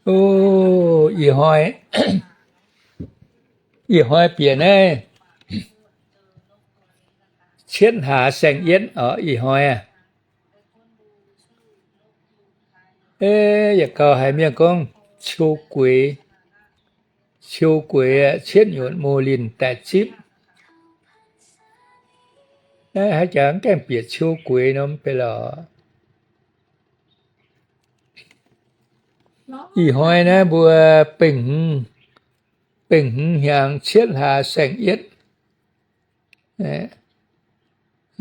O, ih hnoi, ih hnoi bieqc naaiv cietv hlaax saeng-yietv oc, ih hnoi aqv. Yaac gauh haiz mienh gorngv ciou gueix, ciou gueix cietv nyutc muoz linh daaih zipv. Naaiv haaix jaax mv gaengh bieqc ciou gueix nor mv bei lorqc. Ih hnoi naaiv mbuo bengh hmz, bengh hmz hnyangx cietv hlaax saeng-yietv.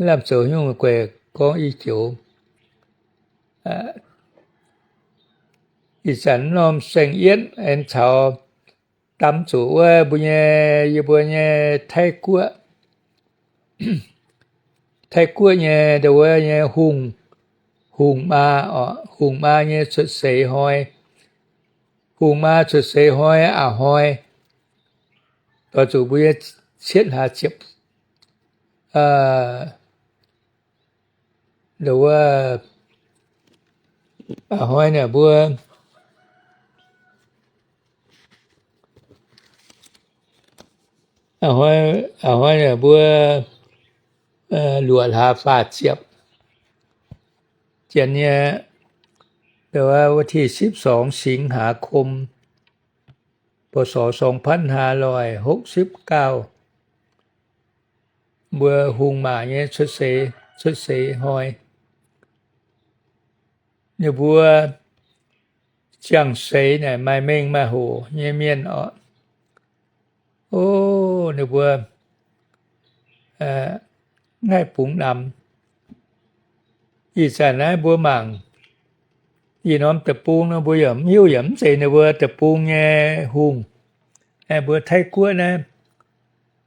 Lamh zoux nyungc gueic gorngv i joux. Ih zanc norm saeng-yietv aengx caux dam zuqc wuov mbuo nyei, yie mbuo nyei Taiv Guoqv, Taiv Guoqv nyei ndo wuov nyei hungh, hungh maa oc, hungh maa nyei cuotv seix hnoi, hungh maa cuotv seix hnoi a'hnoi, doix zuqc mbuo nyei cietv hlaax ziepc, ndo wuov a'hnoi naaic mbuo, a'hnoi, a'hnoi naaic mbuo luoqc hlaax faah ziepc. Janx nyei วันที่สิบสอง สิงหาคม พ.ศ. สองพันห้าร้อยหกสิบเก้า mbuo hungh maac nyei cuotv seix, cuotv seix hnoi. Ninh mbuo ziangh seix naaic maaih mengh maaih hoc nyei mienh oc. O, ninh mbuo mv haih bungx namx. Ih zanc naaiv mbuo mangc ih norm deic-bung nor, mbuo yaac mv hiuv yaac mv zeiz ninh mbuo deic-bung nyei hungh. Mbuo Taiv Guoqv naaiv,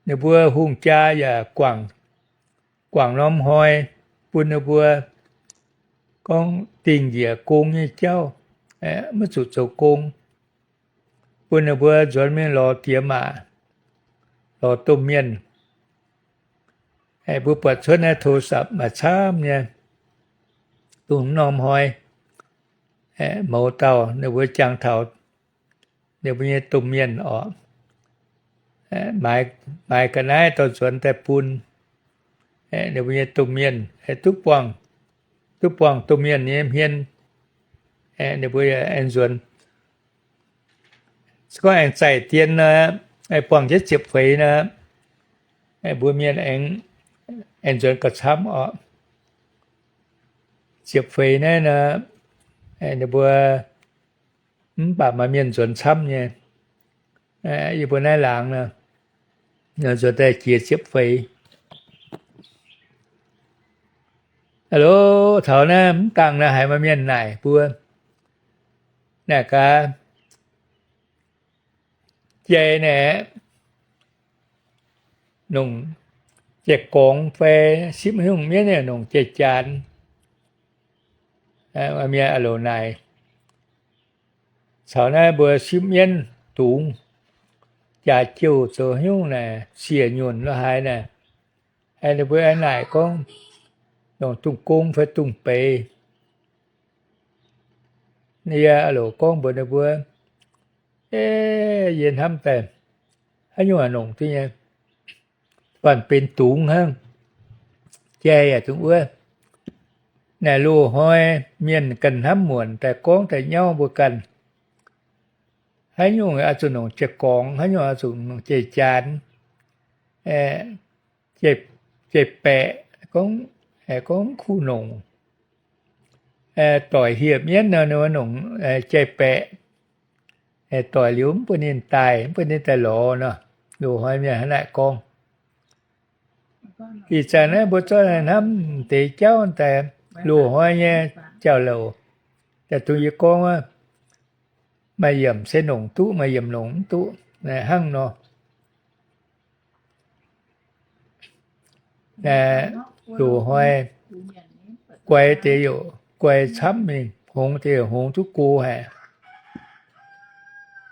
ninh mbuo hungh jaa yaac guangc, guangc norm hnoi bun ninh mbuo gorngv dingh njiec gong nyei jauv, maiv zuqc zoux gong, bun ninh mbuo nzuonx mingh lorz diex maac, lorz domh mienh. Mbuo buatc cuotv naaiv โทรศัพท์ maaih camv nyei, dongh norm hnoi mouz dauh ninh mbuo jangx taux ninh mbuo nyei domh mienh oc, maaiz ga'naaiv dorh nzuonx daaih bun ninh mbuo nyei domh mienh, duqv buangh, duqv buangh domh mienh nyei hmien, ninh mbuo aengx nzuonx. Se gorngv aengx zaih dien nor, buangh jienv ziepc feix nor, mbuo mienh aengx, aengx nzuonx gauh camv oc. Ziepc feix naaiv nor, ninh mbuo mv baac maaih mienh nzuonx camv nyei. Yie mbuo naaiv laangz nor, nzuonx daaih jiex ziepc feix. Alo, taux naaiv mv dangh naaiv haiz maaih mienh naaic mbuo, naaic gaax, jai naaic, nongc jai-gorngx fai sipv haaix nyungc mienv nongc jai-jaanx. Mienh a'loc naaic, caux naaiv mbuo sipv mienv dungz, jaax jouh zoux haaix nyungc naaic, siec nyunc lo haaix naaic, ninh mbuo aengx naaic gorngv, nongc dungh gong fai dungh beiz. Yie a'loc gorngv mbuox ninh mbuo, yie hnamv daaih haaix nyungc nongc duqv nyei, faanh benx dungz hnangv. Jai yaac dungx wuov. Naaic loz-hnoi mienh ganh hnamv muonc daaih gorngv daaih nyauv mbuo ganh, haaix nyungc oix zuqc nongc jai-gorngx, haaix nyungc oix zuqc nongc jai-jaanx, jai-baeqc, gorngv, gorngv kuh nongc. Doic hieh mienv nor, ninh nongc jai-baeqc, doic liuz mv bun ninh daaih, mv bun ninh daaih lorz nor, loz-hnoi mienh hnangv naaic gorngv. Ih zanc naaiv mbuo zorqv hnamv deix jauv daaih, loz-hnoi nyei jauv-louc, daaih dongh yie gorngv, maaih yiemc se nongc duqv, maaih yiemc nongc mv duqv, hnangv nor. Loz-hnoi guai deix youc guai camv mingh, hngongx deix youc hngongx duqv go haic.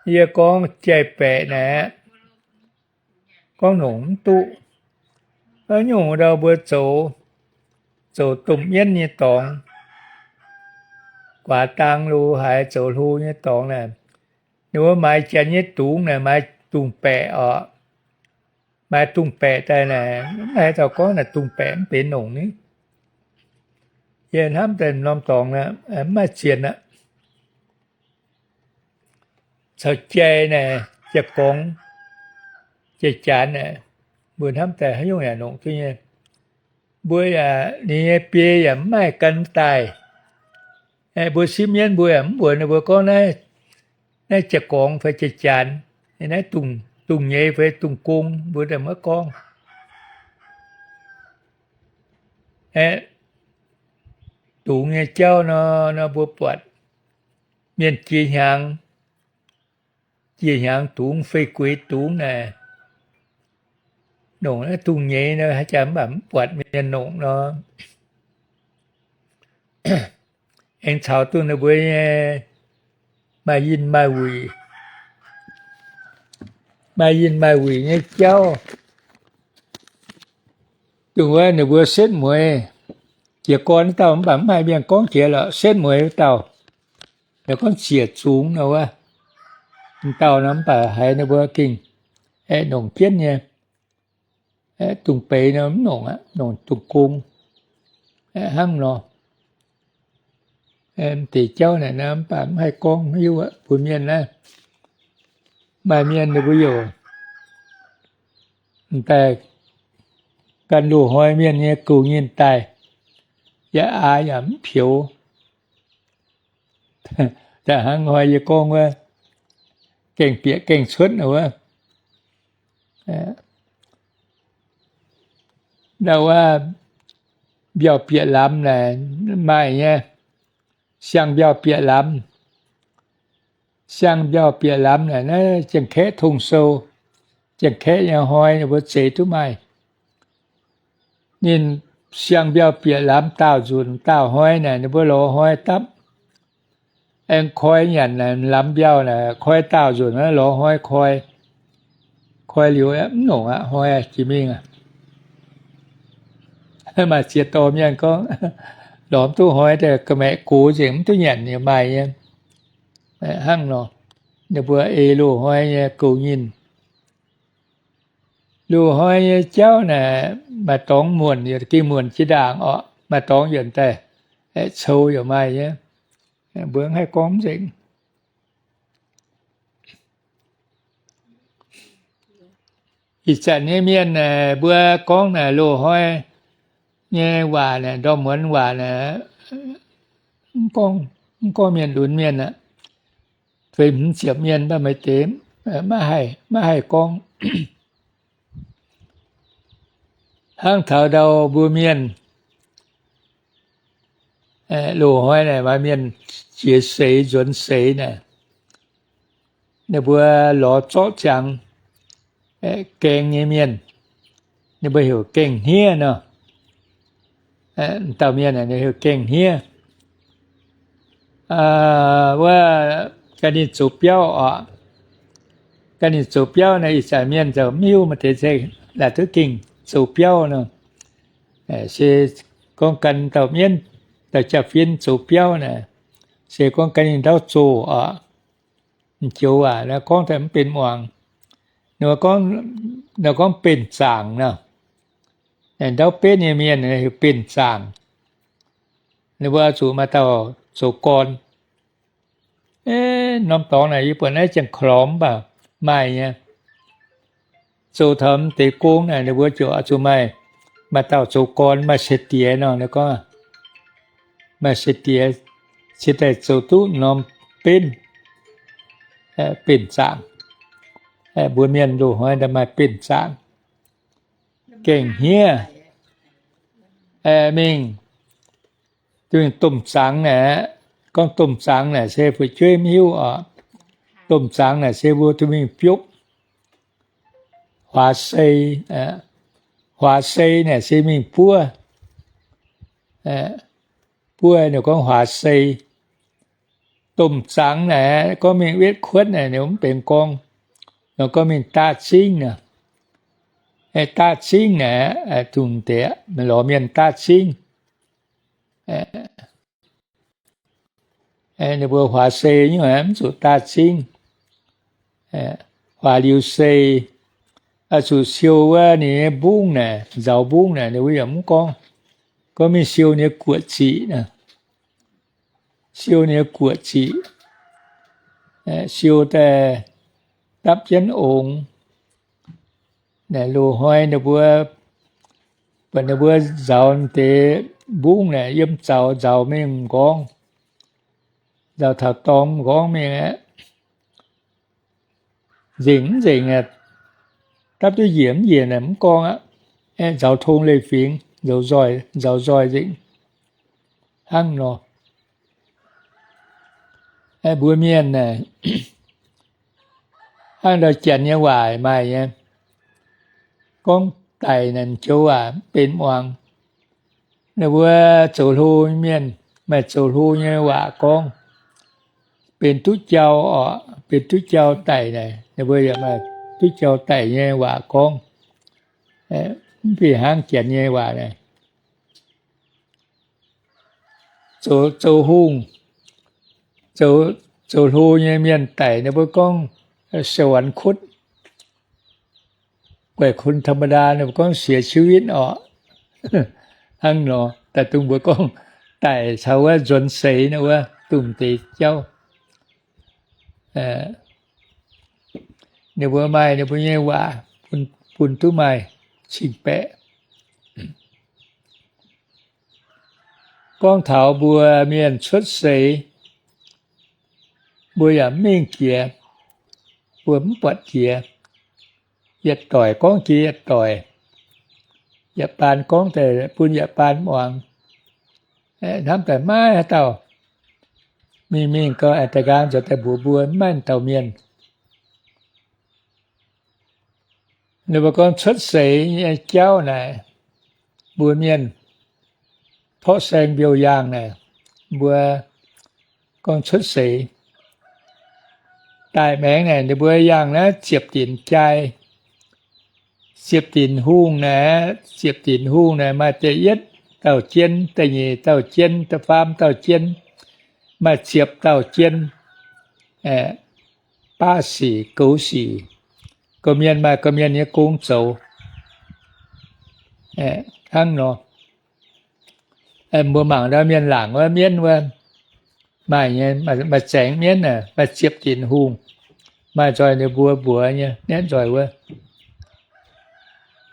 Yie gorngv jai-baeqc naaic, gorngv nongc mv duqv. Haaix nyungc ndau mbuo zoux, zoux domh mienv nyei dorngx, guaax dang lo haaix zoux hlo nyei dorngx naaic, Ninh mbuo maaiz janx nyei dungz naaic, maaiz dungz-baeqc oc. Maaiz dungz-baeqc daaih naaic, mv haaix dauh gorngv naaic dungz-baeqc mv benx nongc ni. Yie hnamv daaih norm dorngx mv maaih zienh aqv. Caux jai naaic, jai-gorngx, jai-jaanx naaic, mbuo hnamv daaih haaix nyungc yaac nongc duqv nyei. Mbuo yaac, ninh nyei biei yaac mv maaih gan daaih. Mbuo sipv mienv mbuo yaac mv mbuox ninh mbuo gorngv, naaiv jai-gorngx fai jai-jaanx, naaiv dungz nyeiz fai dungz gong, mbuo daaih maiv gorngv. Aeqv, dungz nyei jauv nor, nor mbuo buatc mienh jiex hnyangx, jiex hnyangx dungz, fei gueix dungz naaic, nongc naaiv dungz nyeiz nor, haaix jaax mv baac mv buatc mienh nongc nor. Aengx caux duqv ninh mbuo nyei maaih yinh maaih wuic, maaih yinh maaih wuic nyei jauv. Dongh wuov ninh mbuo setv mueiz, jiez gorn dauh mv baac mv haiz mienh gorngv jiex lorqc, setv mueiz wuov dauh, ninh gorngv ziec zungx nor wuov, dauh nor mv baac haiz ninh mbuo gengh aeqv, nongc jienv nyei. Aeqv, dungz beiz nor mv nongc aqv, nongc dungz gong. Aeqv, hnangv nor. Aeqv, m'deix jauv naaic nor mv baac mv haih gorngv, mv hiuv aqv, mbuo mienh naaiv. Maaih mienh ninh mbuo youc m'daaih gan loz-hnoi mienh nyei goux nyinh daaih, yaac aax yaac mv peux. Da'hnangv hnoi yie gorngv wuov, gaengh bieqc gaengh cuotv wuov, ndau wuov mbiauh bieqc lamz naaic maaih nyei, siang mbiauh bieqc lamz. Siang mbiauh bieqc lamz naaic, naaiv Janx-Kaeqv tong sou, Janx-Kaeqv nyei hnoi ninh mbuo zeix duqv maaih. Ninh siang mbiauh bieqc lamz daauh nzunc daauh hnoi naaic, ninh mbuo lorz hnoi dapv. Aengx koi nyanc naaic, lamz mbiauh naaic, koi daauh nzunc naaiv lorz hnoi koi. Koi liuz mv nongc aqv, hnoi jiex mingh aqv. Maaih ziex dorh mienh gorngv, lorz mv duqv hnoi daaih ga'maeqc gox nzengc, mv duqv nyanc nyei, maaih nyei. Hnangv nor, ninh mbuo ei loz-hnoi nyei goux nyinh. Loz-hnoi nyei jauv naaic maaih dorngx muonc, gengh muonc jiex ndaangc orqc, maaih dorngx yienc daaih cou yaac maaih nyei. Mbuo mv haih gorngv mv nzengc. Ih zanc nyei mienh naaic, mbuo gorngv naaic loz-hnoi nyei waac naaic, ndorm muonz waac naaic, mv gorngv mienh lunx mienh aqv. Feix hmz ziepc mienh mv baac maaih deix maiv haih gorngv. Hnangv taux ndau mbuo mienh, loz-hnoi naaic maaih mienh jiex seix nzuonx seix naaic, ninh mbuo lorz zorqv ziangx gaeng nyei mienh, ninh mbuo heuc gaeng-hniev nor. Dauh mienh heuc gaeng-hniev. Wuov, ganh ninh zoux biauv oc. Ganh ninh zoux biauv naaic, ih zanc mienh zoux mv hiuv maaih deix se laaix duqv gengh zoux biauv nor. Se gorngv gan dauh mienv, dauh jaa-fin zoux biauv naaic, se gorngv gan ninh ndauv zoh oc. M'joux waac gorngv daaih mv benx muangx. Ninh gorngv, ninh gorngv benx zaangc nor. Ndauv benv nyei mienh heuc benx zaangc. Ninh mbuo zuqc maaih dauh zoux gorn. Norm dorngx naaic yie buatc naaiv ziangh korlorz mv baac maaih nyei. Zoux taux m'deix gong naaic ninh mbuo ziouc oix zuqc maaih, maaih dauh zoux gorn, maaih sai-diex nor. Ninh gorngv maaih sai-diex cingx daaih zoux duqv norm benv, benx zaangc. Mbuo mienh loz-hnoi daaih maaih benx zaangc. Gaeng-hniev mingh, duqv mingh domh zaangc naaic. Gorngv domh zaangc naaic se fu'jueiv mv hiuv oc. Domh zaangc naaic se mbuo duqv mingh biopv huaax sei. Huaax sei naaic se mingh buov, buov ninh gorngv huaax sei. Domh zaangc naaic gorngv mingh wetv kuotv naaic ninh mv benx gorngv, nor gorngv mingh daav zingv nor. Daav zingv naaic, dungh deix lorz mienh daav zingv. Ninh mbuo huaax sei nyungc mv zuqc daav zingv. Huaax liuz sei, zuqc siou wuov ninh nyei mbungv naaic, nzaaux mbungv naaic, ninh mbuo yaac mv gorngv, gorngv mingh siou ninh nyei guoqv ziqc, siou ninh nyei guoqv ziqc, siou daaih dapv jienv ongx. Loz-hnoi ninh mbuo, buatc ninh mbuo nzaaux deix mbungv naaic, yiem zaux nzaaux mingh m'nqorngv, nzaaux taux dorngx m'nqorngv mingh aqv. Nzengc mv nzengc, dapv duqv njiec mv njiec naaic mv gorngv aqv. Aeqv, nzaaux tong leiz-fingx, nzaaux nzoih nzengc. Hnangv nor, mbuo mienh naaic, hnangv ndau Janx nyei waac maaih nyei, gorngv daic naaic m'joux waac mv benx muangx. Ninh mbuo zoux hlo mienh maaih zoux hlo nyei waac gorngv, benx duqv jauv oc, benx duqv jauv daic naaic, ninh mbuo yaac maaih duqv jauv daic nyei waac gorngv. Mv fih hnangv Janx nyei waac naaic. Zoux, zoux hungh, zoux, zoux hlo nyei mienh daic ninh mbuo gorngv สวรรคต, guaih kun ธรรมดา ninh mbuo gorngv เสียชีวิต oc. Hnangv nor, daaih dongh mbuo gorngv daic caux wuov nzuonx seix naaiv wuov dongh deix jauv. Ninh mbuo maaih ninh mbuo nyei waac bun, bun duqv maaih cing-baeqc. Gorngv taux mbuo mienh cuotv seix, mbuo yaac mv mingh jiex, mbuo mv buatc jiex. Yietc doic gorngv jiex yietc doic. Yietc baan gorngv daaih bun yietc baan muangx. Hnamv daaih maiv haaix dauh mingh mingh gau, aengx da'nqaang zoux daaih mbuox mbuo maiv maaih dauh mienh. Ninh mbuo gorngv cuotv seix nyei jauv naaic, mbuo mienh porv saeng mbiouh yaangh naaic, mbuo gorngv cuotv seix. Daaih maengx naaic ninh mbuo yangh naaiv ziepc dinc jai. Ziepc dinc hungh naaic, ziepc dinc hungh naaic maaih da'yietv dauh jien, da'nyeic dauh jien, da'faam dauh jien, maaih ziepc dauh jien. Baav sic, goux sic, gorqv-mienh maaih gorqv-mienh nyei gong zoux. Hnangv nor, mbuo mangc ndau mienh laangc wuov mienv wuov, maaih nyei, maaih zaengx mienv, maaih ziepc dinc hungh, maaih nzoih ninh mbuo mbuox nyei, naetv nzoih wuov.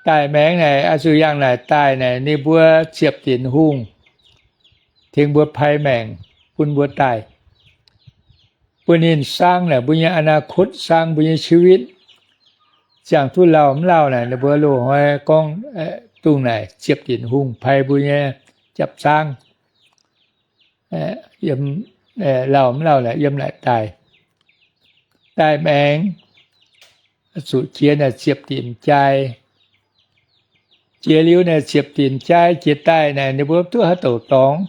Daaih maengx naaic, oix zuqc yangh naaic daaih naaic, ninh mbuo ziepc dinc hungh tengx mbuo pai maengc bun mbuo daaih, bun ninh sang naaic mbuo nyei อนาคต, sang mbuo nyei ชีวิต, ziangh duqv lauh mv lauh naaic, ninh mbuo loz-hnoi gorngv dongh naaic ziepc dinc hungh pai mbuo nyei japv zaangv. Yiem, lauh mv lauh naaic yiem naaic daaih. Daaih maengx zuqc jiex naaic ziepc dinc jai. Jiex liuz naaic ziepc dinc jai jiex daaih naaic ninh mbuo duqv haaix douc dorngx,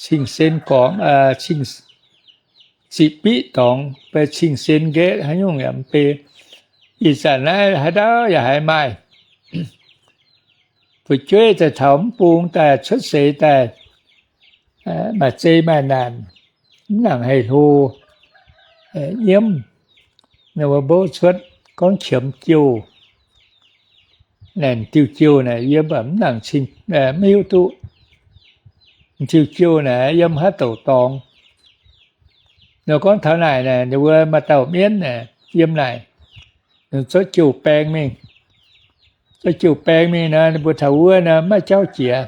cing-sen gorngx, cing, ziqc biqv dorngx, fai cing-sen nqaeqv haaix nyungc yaac mv bei. Ih zanc naaiv haaix dauh yaac haiz maaih. Fu'jueiv daaih taux mv bung daaih cuotv seix daaih, maaih zei maaih naanc, mv nangc haih hlo, nyiemv. Ninh mbuo mbouv cuotv gorngv qiemx jouh. Naaic diuh jouh naaic yiem mv nangc cing, mv hiuv duqv. Diuh jouh naaic yiem haaix douc dorngx. Nor gorngv taux naaic naaic ninh mbuo maaih dauh mienv naaic yiem naaic, ninh zorqv jouh baeng mingh. Zorqv jouh baeng mingh nor, ninh mbuo taux wuov nor maiv jauv jiex.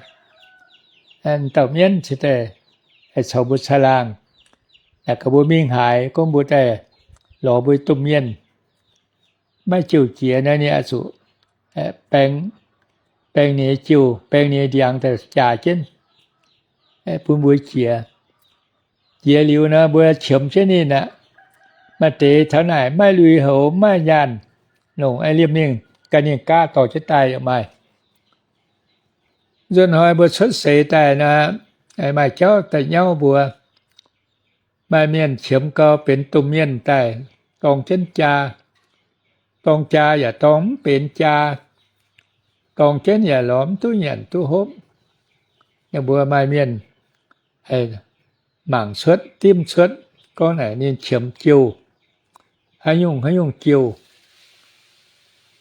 Dauh mienv cingx daaih caux mbuo caangh laangh, naaic gaax mbuo mingh haaix, gorngv mbuo daaih lorz mbuo domh mienh. Maiv jouh jiex nor, ninh oix zuqc baeng, baeng ninh nyei jouh, baeng ninh nyei ndiangx daaih jaax jienv, bun mbuo jiex. Jiex liuz nor, mbuo qiemx jienv ninh aqv. Maaih deix taux naaic maiv lui-houx, maiv maaih nyaanh longc, liemh mingh ganh ninh gaav dorh jienv daaih yaac maaih. Nzuonx hnoi mbuo cuotv seix daaih nor, maaih jauv daaih nyauv mbuo. Maaih mienh qiemx gau benx domh mienh daaih dorng jienv jaa, dorng jaa yaac dorng mv benx jaa, dorng jienv yaac lorz mv duqv nyanc duqv hopv. Ninh mbuo maaih mienh haih mangc cuotv, dimv cuotv, gorngv naaic ninh qiemx jouh, haaix nyungc haaix nyungc jiouh.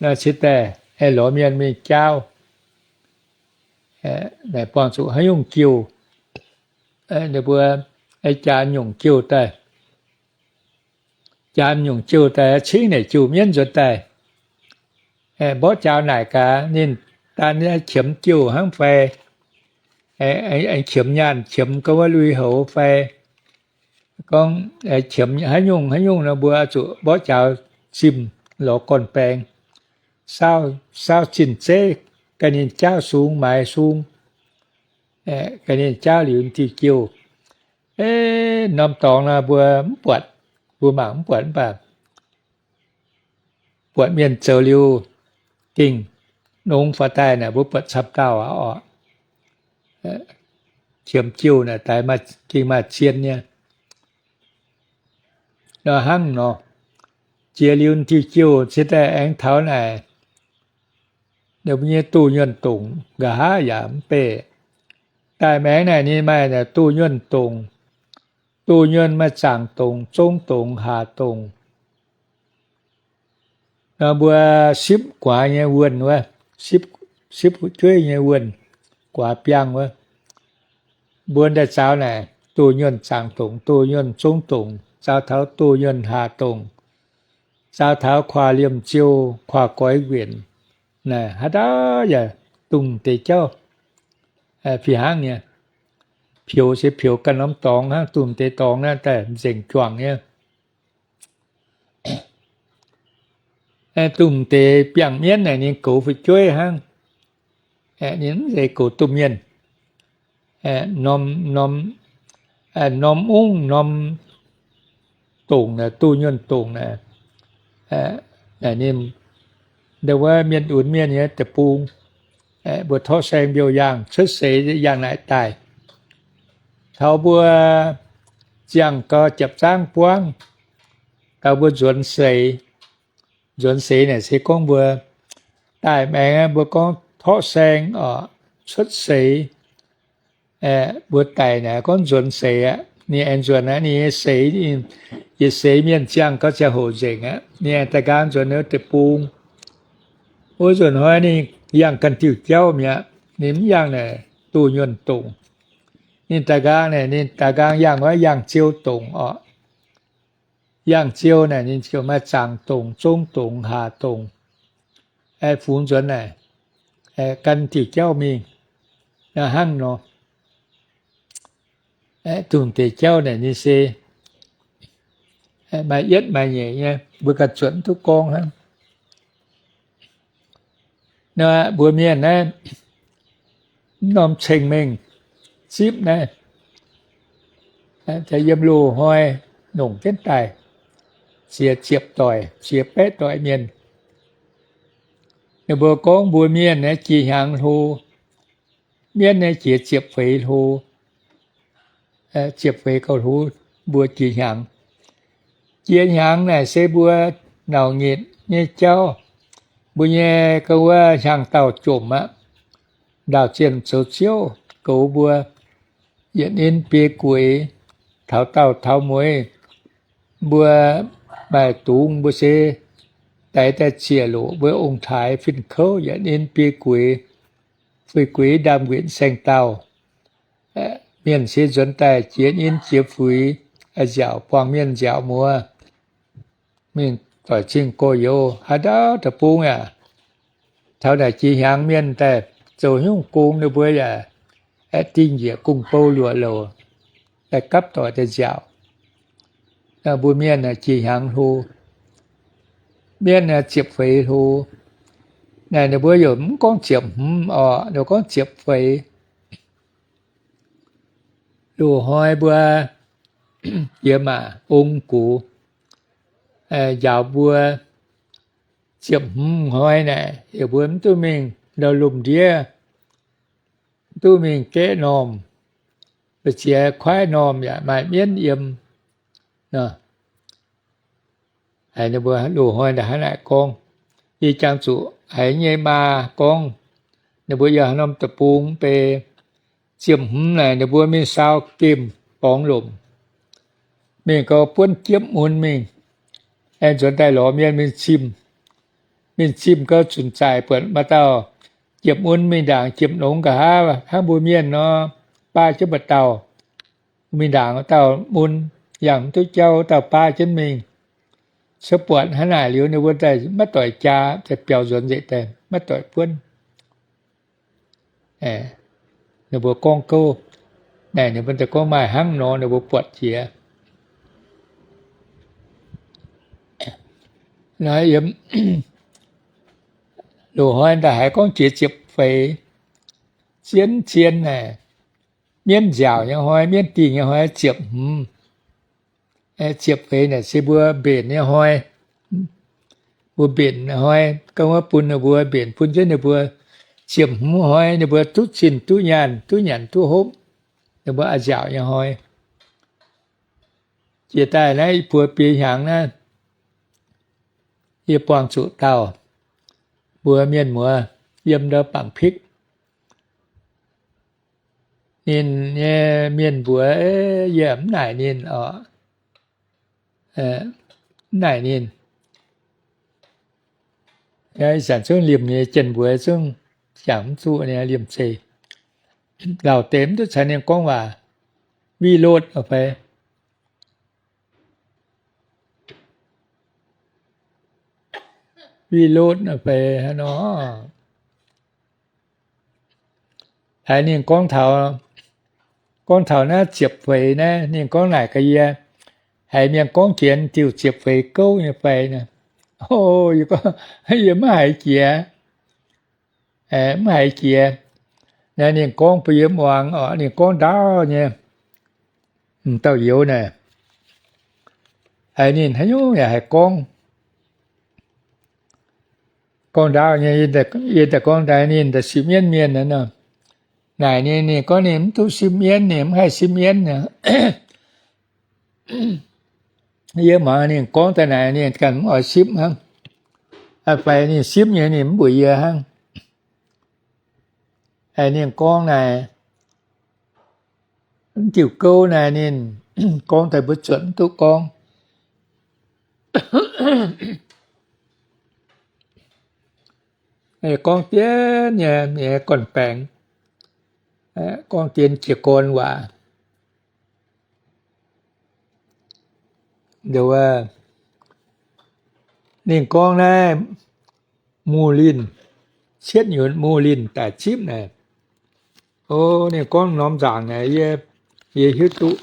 Naaiv cingx daaih lorz mienh mingh jaauv, buangh zuqc haaix nyungc jiouh, ninh mbuo jaa nyungc jiouh daaih, jaa nyungc jiouh daaih cingv naaic jiouh mienv nzuonx daaih. Mborqv jaaux naaic gaax, ninh daan qiemx jiouh hnangv fai, qiemx nyaanh, qiemx gorngv wuov lui-houx fai, gorngv qiemx haaix nyungc haaix nyungc nor, mbuo zuqc mborqv jaaux zimh lorz gorn-baengx, saauv zinh zeiv, ganh ninh jaauv sung maaiz sung, ganh ninh jaauv liuz diuh jiouh. Norm dorngx nor mbuo mv buatc, mbuo mangc mv buatc, mv baac buatc mienh zoux liuz gengh nongx faaux daaih naaic, mbuo buatc camv dauh aqv orqc. Qiemx jiouh naaic daaih gengh maaih zien nyei. Nor hnangv nor, jiex liuz diuh jiouh cingx daaih aengx taux naaic, ninh mbuo nyei duh nyuonh dongc nqa'haav yaac mv beih. Daaih maengx naaic ninh maaih duh nyuonh dongc, duh nyuonh maaih zaangc dongc, zungv dongc, haac dongc. Nor mbuo sipv guaax nyei wuonh wuov, sipv fu'jueiv nyei wuonh, guaax biangh wuov, mbuo daaih zaaux naaic duh nyuonh zaangc dongc, duh nyuonh zungv dongc, zaaux taux duh nyuonh haac dongc, zaaux taux kuaah liemh ziouh, kuaah goix nquenc, naaic haaix dauh yaac dungh deix jauv fih hnangv nyei. Peux se peux ganh norm dorngx hnangv, dungh deix dorngx naaiv daaih nzengc juangc nyei. Dungh deix biangh mienv naaic ninh goux fu'jueiv hnangv. Ninh mv zeiz goux duqv mienh. Norm, norm, norm ungv norm dongc naaic, duh nyuonh dongc naaic, ninh, ndau wuov mienh unz mienh nyei deic-bung, mbuo torqv saeng mbiouh yangh cuotv seix yangh naaic daaih. Taux mbuo ziangh gau, japv zaangv buangv gau, mbuo nzuonx seix. Nzuonx seix naaic se gorngv mbuo daaih maengx, mbuo gorngv torqv saeng oc, cuotv seix. Mbuo daic naaic gorngv nzuonx seix aqv. Ninh aengx nzuonx aqv, ninh nyei seix, yietc seix mienh ziangh gau ziangh hoc nzengc aqv. Ninh aengx daaih nqaang nzuonx wuov deic-bung. Wuov nzunc hnoi ninh yangh ganh diuh jauv mi'aqv. Ninh mv yangh naaic duh nyuonh dongc. Ninh daaih nqaang naaic, ninh daaih nqaang yangh wuov yangh ziou dongc oc. Yangh ziou naaic ninh ziouc maaih zaangc dongc, zungv dongc, haac dongc, fungx nzuonx naaic, gan diuc jauv mingh. Hnangv nor, dongh deix jauv naaic ninh se maaih yietv maaih nyeic nyei, mbuo ganh zuotc mv duqv gorngv hnangv. Nor mbuo mienh naaiv, mv norm ceng-mengh zipv naaiv, yiem loz-hnoi nongc jienv daaih ziex ziepc doic, ziex baeqv doic mienh. Ninh mbuo gorngv mbuo mienh naaiv jiex hnyangx hlo, mienv naaiv jiex ziepc feix hlo, ziepc feix gauh hlo, mbuo jiex hnyangx. Jiex hnyangx naaic se mbuo nauc nyitc nyei jauv, mbuo nyei ga'wuov hnyangx-daauh jomc aqv. Ndaauh zienh zoux ziouv goux mbuo, yietc ninh biei gueix, taux daauh taux mueiz, mbuo maaih dungz mbuo se daix daaih ziec loc mbuo ong-taaix fin-kouv, yietc ninh biei gueix, fui gueix ndaamv-nquinc saeng-daauh. Mienh se nzuonx daaih jiex ninh jiex fuix, nziaauc buangh mienh nziaauc muoz, mingh doic zingh gorx-youz. Haaix ndau deic-bung yaac taux naaic jiex hnyangx mienh daaih zoux nyungc gong, ninh mbuo yaac aeqv, dingh njiec gong-bou luoqc louc, daaih gapv doic daaih nziaauc. Mbuo mienh jiex hnyangx hlo, mienv ziepc feix hlo. Naaic ninh mbuo yaac mv gorngv ziepc hmz orqc, ninh gorngv ziepc feix. Loz-hnoi mbuo jiex maac ong-gux njaaux mbuo, ziepc hmz hnoi naaic, yie mbuo mv duqv mingh ndau lomh ndiev, mv duqv mingh gaeqv normh, mbu'ziex kuaaiv normh yaac maaih mienv yiem. Haiz ninh mbuo loz-hnoi hnangv naaic gorngv. Yie jangx zuqc haiz nyei maa gorngv, ninh mbuo yiem haaix norm deic-bung mv bei, ziepc hmz naaic ninh mbuo mingh saau gemh borngz lomc, mingh gau buonv jiepv mun mingh, Aengx nzuonx daaih lorz mienh mingh zimh. Mingh zimh gau zunc zaaic buatc maaih dauh ziepc mun mingh ndaangc ziepc longx nqa'haav hnangv mbuo mienh nor, baav jienv mba'dauh. Mingh ndaangc dauh mun, yangh mv duqv jauv, dauh baav jienv mingh. Se buatc hnangv naaic liuz ninh mbuo daaih maiv doic jaa, daaih biaux nzuonx nzengc daaih maiv doic buonv. Ninh mbuo gorngv gouv naaic, ninh mbuo daaih gorngv maaih hnangv nor, ninh mbuo buatc jiex. Naaiv yiem loz-hnoi daaih haiz gorngv jiex ziepc feix, zien zien naaic, mienv nziaauc nyei hnoi, mienv dingh nyei hnoi ziepc hmz. Ziepc feix naaic se mbuo mbenc nyei hnoi. Mbuo mbenc hnoi, gauh wuov bun ninh mbuo mbenc, bun jienv ninh mbuo ziepc hmz hnoi, ninh mbuo duqv zinh duqv nyaanh, duqv nyanc duqv hopv, ninh mbuo a'nziaauc nyei hnoi. Jiex daaih naaiv buo biei hnyangx naaiv, yie buangh zuqc dauh mbuox mienh muoz yiem ndau Bangkok, ninh nyei mienh mbuox yie mv naaic ninh oc. Mv naaic ninh. Ih zanc zungv liemh nyei jien mbuox zungv jangx mv zuqc nyei, liemh zeih lauh deix mv duqv caux ninh gorngv waac. Wih lotv fai, wih lotv fai hnangv nor. Haiz ninh gorngv taux, gorngv taux naaiv ziepc feix naaiv, ninh gorngv naaic gaax yie, haiz mienh gorngv jiex diuh ziepc feix gouv nyei fai? O, yie maiv haiz jiex, maiv haiz jiex. Naaiv ninh gorngv bun yie muangx oc, ninh gorngv ndaauv nyei. M'dauh youz naaic, haiz ninh haaix nyungc yaac haiz gorngv, gorngv ndaauv nyei. Yie daaih gorngv daaih ninh daaih sipv mienv mienh nor, naaic ninh, ninh gorngv ninh mv duqv sipv mienv, ninh mv haih sipv mienv. Yie muangx ninh gorngv daaih naaic ninh ganh mv oix sipv hnangv. Fai ninh sipv nyei ninh mv mbuox yie hnangv. Ninh gorngv naaic, mv diuh gouv naaic ninh gorngv daaih mbuo zuotc mv duqv gorngv. Gorngv dien nyei, nyei gorn-baengx, gorngv dien jiez gorn waac. Ninh gorngv naaiv Muz Linh, cietv nyunc Muz Linh daic zipv naaic. O, ninh gorngv norm nzaangc naaic, yie, yie hiuv duqv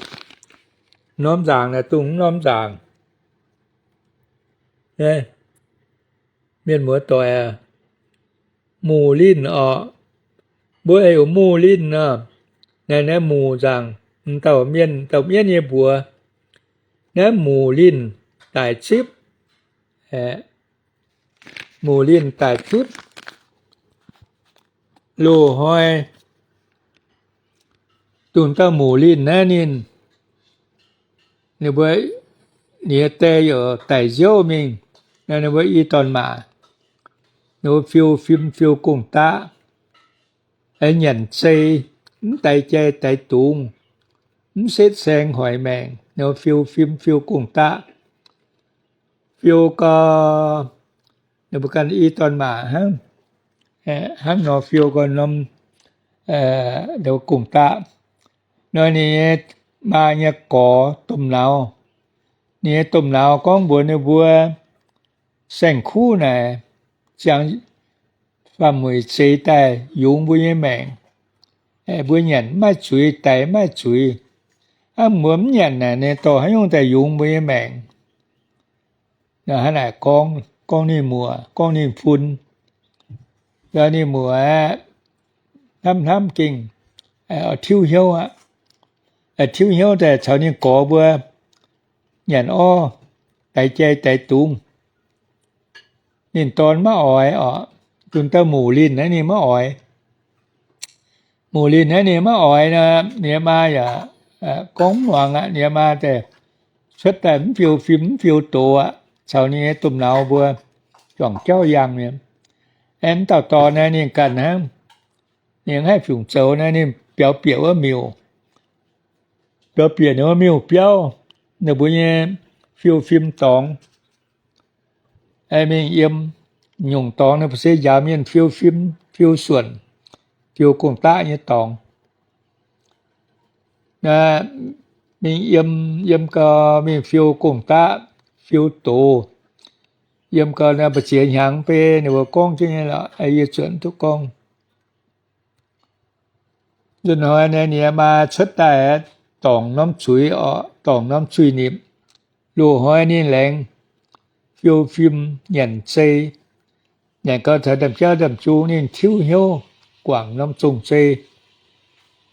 norm nzaangc naaic, dongh norm nzaangc. Mienh muoz doic, Muz Linh orqc. Mbuo heuc Muz Linh nor, naaiv, naaiv Muz nzaangc, dauh mienh, dauh mienv nyei mbuox, naaiv Muz Linh daic zipv. Muz Linh daic zipv. Loz-hnoi dongh dauh Muz Linh naaiv ninh, ninh mbuo, ninh nyei die yaac daic nziouv mingh. Ninh mbuo i dorn-maac, ninh mbuo fiou fim fiou gong-daqv, nyanc zei, mv daix jai daix dungz, mv setv saeng hoic maengc, ninh mbuo fiou fim fiou gong-daqv, fiou gau, ninh mbuo ganh i dorn-maac hnangv, hnangv nor fiou gau norm gong-daqv. Nor ninh nyei maa nyei gorx domh nauz, ninh nyei domh nauz gorngv mbuox ninh mbuo, saeng-kuv naaic ziangx faam-mueic zeix daaih yungz mbuo nyei maengc. Mbuo nyanc mv maaih zuiz, daix mv maaih zuiz. Hnangv mbuo mv nyanc naaic, ninh dorh haaix nyungc daaih yungz mbuo nyei maengc? Hnangv naaic gorngv, gorngv ninh muoc, gorngv ninh fun. Yaac ninh muoc aeqv, hnamv hnamv gengh tiuv hnyouv aqv. Tiuv hnyouv daaih caux ninh gorx mbuo nyanc orv, daix jai daix dungz. Ninh dorn maiv oix orqc. Dongh dauh Muz Linh naaiv ninh maiv oix. Muz Linh naaiv ninh maiv oix nor, ninh maa yaac gorngv mv muangx aqv. Ninh maa daaih cuotv daaih mv fiou fim mv fiou doz aqv, caux ninh nyei domh nauz mbuo juangc jauv yangh mi'aqv. Aeqv, mv dauh dorn naaiv ninh ganh hnangv. Ninh mv haih fungc zoux naaiv, ninh biaux bieqc wuov miuc, biaux bieqc ninh wuov miuc biauv, ninh mbuo nyei fiou fim dorngx. mingh yiem nyungc dorngx ninh mbuo se njaaux mienh fiou fim, fiou suonc, fiou gong-daqv nyei dorngx. Mingh yiem, yiem gau mingh fiou gong-daqv, fiou doz, yiem gau naaiv mbu'ziex hnyangx beiv ninh mbuo gorngv jienv nyei lorqc, yie zuotc duqv gorngv. Nzunc hnoi naaiv ninh maa cuotv daaih, dorngc norm zuiz oc, dorngc norm zuiz-nipc, loz-hnoi ninh laengz fiou fim nyanc zei. Nyanc gau taux ndamv-jauv ndamv-jung ninh tiuv hnyouv guangc norm zong-zei,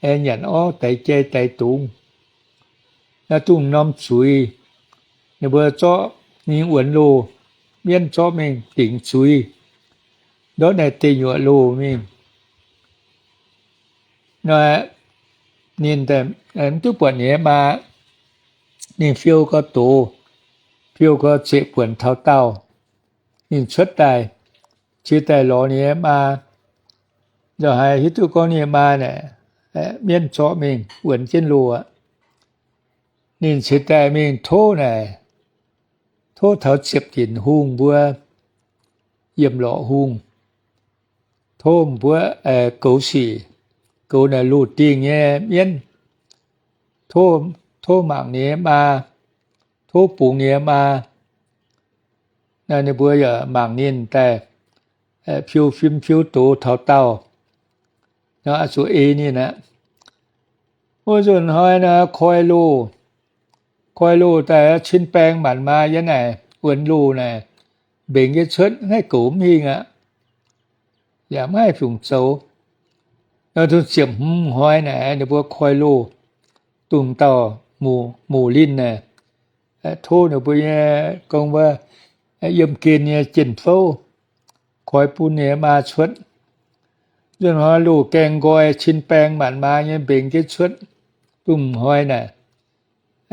nyanc orv daix jai daix dungz. Naaiv dungz norm zuiz, ninh mbuo zorqv ninh wuonx loh, mienv zorqv mingh dingc zuiz, ndortv naaiv deic nyuoqc loh mingh. Naaiv ninh mv duqv buatc ninh nyei maa, ninh fiou gau doz, fiou gau zeqc buonc taux daauh. Ninh cuotv daaih, ciex daaih lorz ninh nyei maa, nzauh haiz hiuv duqv gorngv ninh nyei maa naaic, mienv zorqv mingh wuonx jienv loh aqv. Ninh ciex daaih mingh tov naaic, tov taux ziepc dinc hungh mbuo, yiem lorqc hungh, tov mbuo goux sic, goux naaic loh dingh nyei mienv, tov mangc ninh nyei maa, tov bungx ninh nyei maa. Naaiv ninh mbuo yaac mangc ninh daaih fiou fim fiou doz taux daauh, zuqc ei ninh aqv. Wuov nzunc hnoi naaiv koi loh, koi loh daaih cin baeng maanc maa yiem naaic wuonx loh naaic, mbengx jienv cuotv, mv haih goux mv hingh aqv. Yaac mv haih fungc zoux. Nor dongh ziepc hmz hnoi naaic ninh mbuo koi loh, dongh dauh Muc Linh naaic, tov ninh mbuo nyei gong wuov yiem gen nyei jien-fouv koi bun ninh maa cuotv. Nzunc hnoi loh gaengh nqoi, cin baeng maanc maa nyei mbengx jienv cuotv. Dongh hnoi naaic,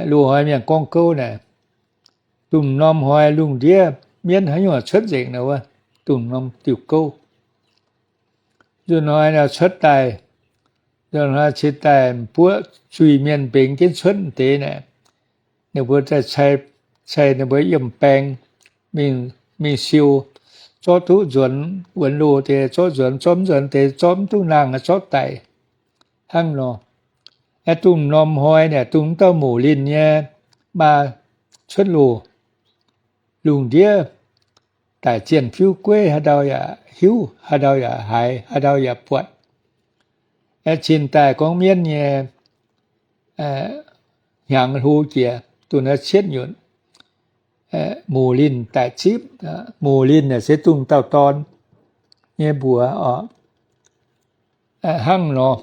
loz-hnoi mienh gorngv gouv naaic, dongh norm hnoi lungh ndiev mienv haaix nyungc cuotv nzengc nor wuov, dongh norm diuh gouv. Nzunc hnoi naaic cuotv daaih, nzunc hnoi ciex daaih m'buoqv zuiz-mienh mbengx jienv cuotv deix naaic, ninh mbuo cai, cai ninh mbuo yiem baeng mingh siou, zorqv duqv nzuonx wuonx loh deix zorqv nzuonx, zorqv mv nzuonx deix zorqv mv duqv nangh, zorqv daic hnangv nor. Aeqv, dongh norm hnoi naaic dongh dauh Muc Linh nyei maa cuotv loh, lungh ndiev daic zienh fiuv gueiv, haaix ndau yaac hiuv, haaix ndau yaac haiz, haaix ndau yaac buatc. Aeqv, cin daaih gorngv mienv nyei hnyangx hlo jiex, dongh naaiv cietv nyutc, Muc Linh daic zipv. Muc Linh naaic se dongh dauh dorn nyei mbuox oc. Hnangv nor,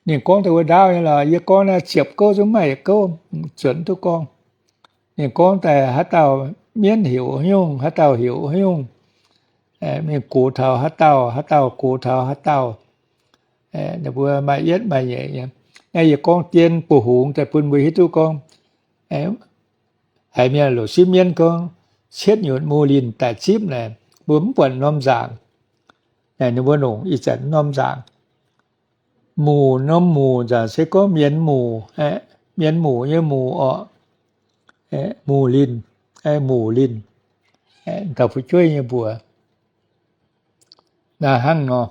ninh gorngv daaih wuov ndaauv nyei lorqc. Yie gorngv naaiv ziepc gouv zungv maaih yietc gouv zuotc duqv gorngv. Ninh gorngv daaih haaix dauh mienv heuc haaix nyungc, haaix dauh heuc haaix nyungc, mingh gox taux haaix dauh, haaix dauh gox taux haaix dauh. Ninh mbuo maaih yietv maaih nyeic nyei. Naaiv yie gorngv dien buoz-hungx daaih bun mbuo hiuv duqv gorngv, haiz mienh loc sipv mienv gorngv, cietv nyutc Muc Linh daic zipv naaic, mbuo mv buatc norm nzaangc. Naaic ninh mbuo longc ih zanc norm nzaangc. Muc, norm muc nzaangc se gorngv mienz muc, mienz muc nyei muc oc. Muc Linh, Muc Linh, dauh fu'jueiv nyei mbuox. Naaiv hnangv nor,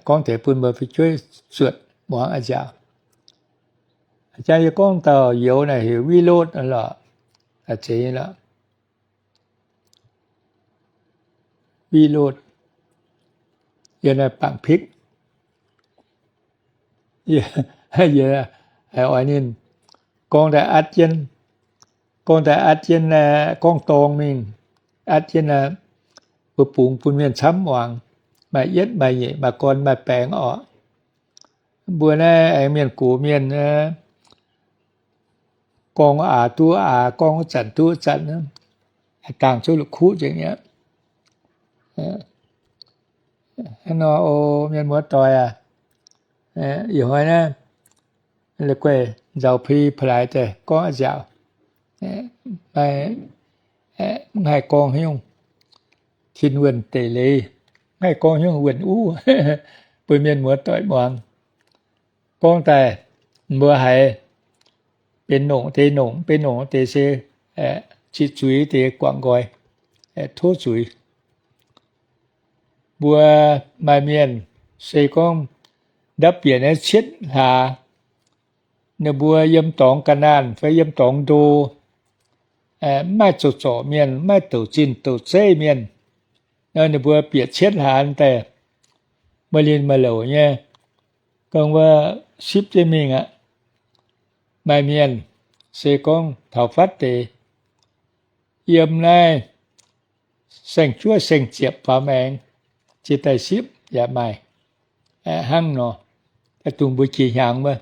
gorngv deix bun mbuo fu'jueiv zuotc muangx a'nziaauc. Jang yie gorngv dauh youz naaic heuc Vilot lorqc, zeiz lorqc. Vilot, yie naaiv bangc pikv. Yie haiz oix ninh gorngv daaih atv jienv, gorngv daaih atv jienv, gorngv dorng mingh, atv jienv mbuo bungx bun mienh camv muangx, maaih yietv maaih nyeic, maaih gorn maaih baengx oc. Mbuo naaiv aengx mienh gox mienh, gorngv aax duqv aax, gorngv wuov zanc duqv wuov zanc, dangh zuqv la'kuqv nzengc aqv. Hnangv nor, o mienh muoz-doic aac, ih hnoi naaiv guei nzaaux pli pa'laaix daaih gorngv a'nziaauc, maiv haih gorngv haaix nyungc, tin wuonh deic leiz, maiv haih gorngv haaix nyungc wuonh uv bun mienh muoz-doic muangx. Gorngv daaih mbuo haiz benx nongc deix nongc, benx nongc deix se ziqc zuiz deix guangc nqoi, tov zuiz. Mbuo maaih mienh se gorngv ndapv bieqc naaiv cietv hlaax, ninh mbuo yiem dorngx ga'naanh fai yiem dorngx ndo, mv maaih zoux zorc mienh, mv maaih douc zinh douc zeiv mienh, ninh mbuo bieqc cietv hlaax daaih, maaih linh maaih louc nyei, gorngv wuov sipv jienv mingh aqv. Maaih mienh se gorngv taux fatv deix, yiem naaiv saeng-juov saeng-ziepc faaux maengx, ziouc daaih sipv yaac maaih. Aeqv, hnangv nor, daaih dungx mbuo jiex hnyangx wuov.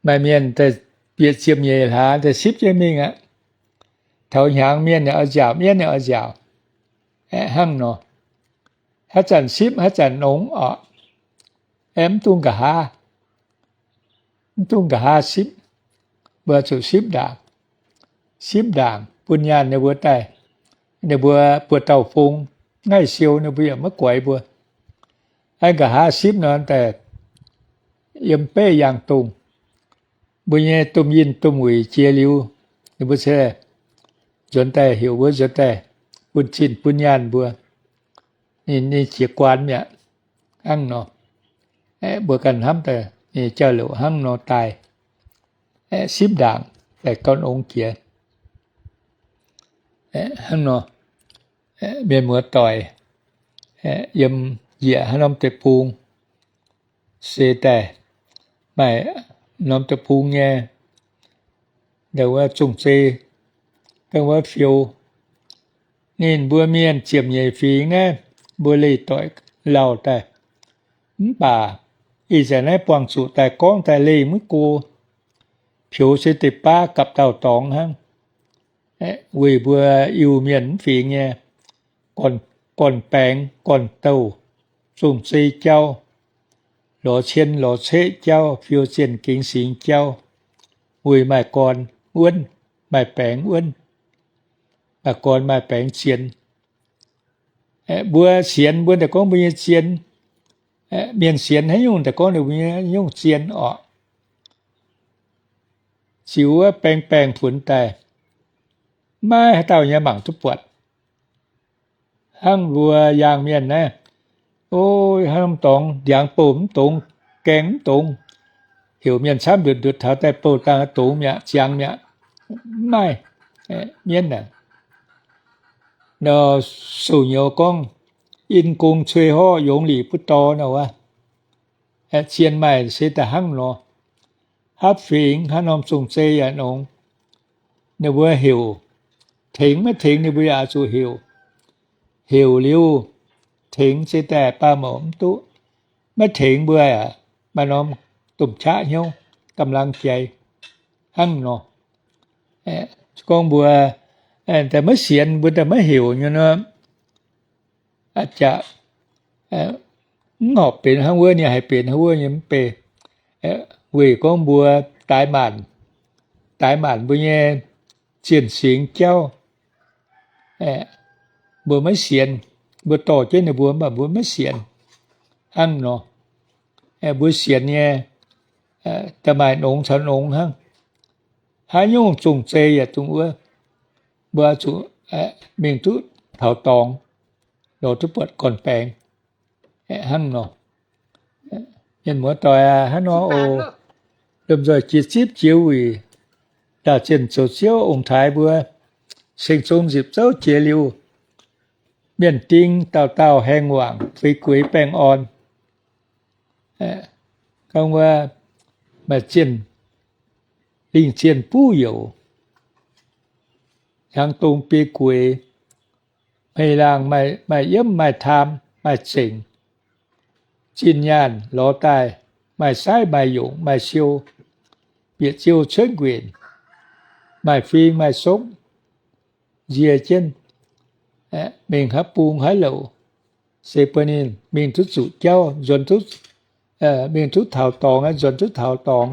Maaih mienh daaih bieqc ziepc nyeic hlaax daaih sipv jienv mingh aqv. Taux hnyangx mienh yaac oix nziaauc, mienv yaac oix nziaauc. Aeqv, hnangv nor, haaix zanc sipv haaix zanc nongx oc. Aeqv, mv dungx nqa'haav, mv dungx nqa'haav sipv. Mbuo zuqc sipv ndaangc, sipv ndaangc bun nyaanh ninh mbuo daaih. Ninh mbuo buoz-dauh fong, ngaih siou ninh mbuo yaac maiv guaix mbuo. Aeqv, nqa'haav sipv nor daaih yiem beiv yangh dongh, mbuo nyei domh yinh domh wuic jiex liuz, ninh mbuo se nzuonx daaih heuc mbuo nzuonx daaih bun zinh bun nyaanh mbuo. Ninh, ninh jiex guaan mi'aqv. Hnangv nor, aeqv, mbuo ganh hnamv daaih ninh jauv-louc hnangv nor daaih. Aeqv, sipv ndaangc daaih gauh nongx jiex. Aeqv, hnangv nor, aeqv, mienh muoz-doic, aeqv, yiem njiec haaix norm deic-bung se daaih maaih norm deic-bung nyei, ndau wuov zong-zei, ndau wuov fiou. Ninh mbuo mienh ziepc nyeic fingx naaiv, mbuo leih doic lauh daaih. Mv baac ih zanc naaiv buangh zuqc daaih gorngv daaih leih maiv go, peux se deix baav gapv dauh dorngx hnangv. Weic mbuo Iu-Mienh mv fingx nyei, gorn-baengx, gorn-douh, zong-zei jauv, lorz cien lorz ceqv jauv, fiou zienh gengx singx jauv, weic maaih gorn wuonv, maaih baengx wuonv, maaih gorn maaih baengx zien. Mbuo sienx mbuo daaih gorngv mbuo nyei zien. Mienh sienx haaix nyungc daaih gorngv ninh mbuo nyei nyungc zien oc. Ziux wuov baeng baengh funx daaih, maiv haaix dauh nyei mangc duqv buatc. Hnangv mbuo yaangh mienh naaiv, o, hnangv norm dorngx ndiangx bouh mv dongz, gaeng mv dongz, heuc mienh camv ndutc ndutc taux daaih bouh dangh dongz mi'aqv, ziangx mi'aqv. Mv maaih, mienv naaic, nor sou-nyouz gorngv, in gong cui horv yongz lic buv dorh nor wuov. Zien maaih se da'hnangv nor. Haaix fingx haaix norm zong-zei yaac nongx, ninh mbuo heuc, tengx maiv tengx ninh mbuo yaac oix zuqc heuc. Heuc liuz, tengx se daaih baamh mouc mv duqv. Maiv tengx mbuo yaac maaih norm domh qaqv hnyouv, gamh lang jai hnangv nor. Gorngv mbuo daaih maiv sienx, mbuo daaih maiv heuc nyei nor, a'jangc mv horpc benx hnangv wuov nyei, haih benx hnangv wuov nyei mv bei. Weic gorngv mbuo daix maanc, daix maanc mbuo nyei zienh singx jauv, mbuo maiv sienx, mbuo dorh jienv ninh mbuo mv baac mbuo maiv sienx hnangv nor. Mbuo sienx nyei, da'maaih nongx caux nongx hnangv. Haaix nyungc zong-zei yaac dongh wuov, mbuo zuqc mingh duqv taux dorngx, lorz duqv buatc gorn-baengx hnangv nor. Mienh muoz-doic aac, hnangv nor oc. Lomh nzoih jiex zipv jiex wuic, ndaauh zienh zoux ziouv ong-taaix mbuo, ceng zong nzipc zouv jiex liuz, mienh ding dauh dauh haengh wangc, feix gueix baengh orn. Gorngv wuov, maaih zienh, lingh zienh buv youc, hnyangx dong biei gueix, hmei laangh maaih yiemv maaih taam maaih zengc, zinh nyaanh lorz daaih, maaih saiv maaih yongc maaih siou, bieqc ziou cuotv nquenc, maaih fing maaih sopv, nzie jienv, mingh haaix bung haaix louc, se bun ninh mingh duqv zuqc jauv nzuonx duqv, mingh duqv taux dorngx nzuonx duqv taux dorngx,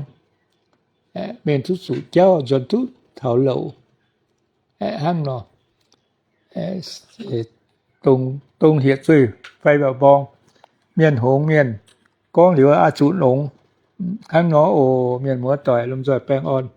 mingh duqv zuqc jauv nzuonx duqv taux louc, hnangv nor. Dongh hieh zueih fai mba'mborng, mienh hngongx mienh gorngv liuz oix zuqc longx. Hnangv nor oc, mienh muoz-doic, lomh nzoih baengh orn.